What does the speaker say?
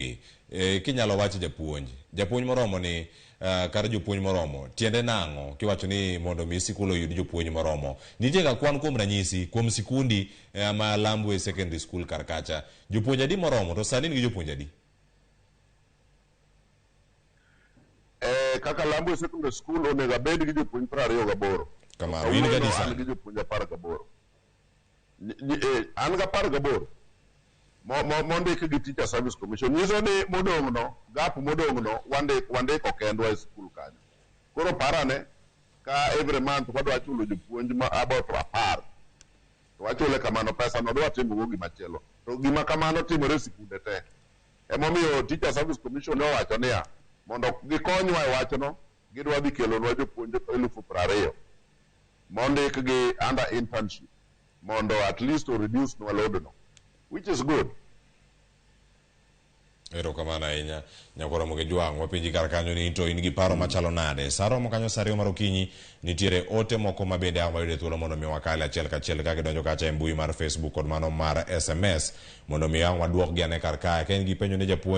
E, kinyalo wacho japuonj, japuonj moromo ni uh, kata jopuonj moromo tiende nang'o kiwacho ni mondo mi sikul oyud jopuonj moromo nitie ga kwan kuom ranyisi kuom sikundi eh, ma Lambwe Secondary School kar kacha jopuonj adi moromo to sani nigi jopuonj adi Eh, kaka Lambwe Secondary School onego abed gi jopuonj 28. Kamano, in gadi Kawuono an sani? gi jopuonj 18. An gi 18 mondik gi Teacher Service Commission. Nyiso ni modong' no, gap modong' no wandiko kendwa e sikul kanyo. Koro parane ka every month wadwa chulo jopuonj ma about 10 to wachule kamano pesa no dwa timo go gima chielo. To gima kamano timore e sikunde te. Emomiyo Teacher Service Commission ne owacho niya, mondo gikonywa e wachno, gidwa dhi kelonwa jopuonj 20,000 mondik gi under internship mondo at least o reduce nwa load no, which is good. Erokamano ahinya nyakwar Ramogi Jwang', wapenji kar kanyo ni to in gi paro machalo nade? Sa romo kanyo sa 2 mar okinyi, nitiere ote moko ma bende ang' wayude thuolo mondo mi wakale achiel kachiel ka gidonjo kacha e mbui mar Facebook kod mano mar SMS mondo mi ang' waduokgi ane kar kae. Ka in gi penjo ne japuonj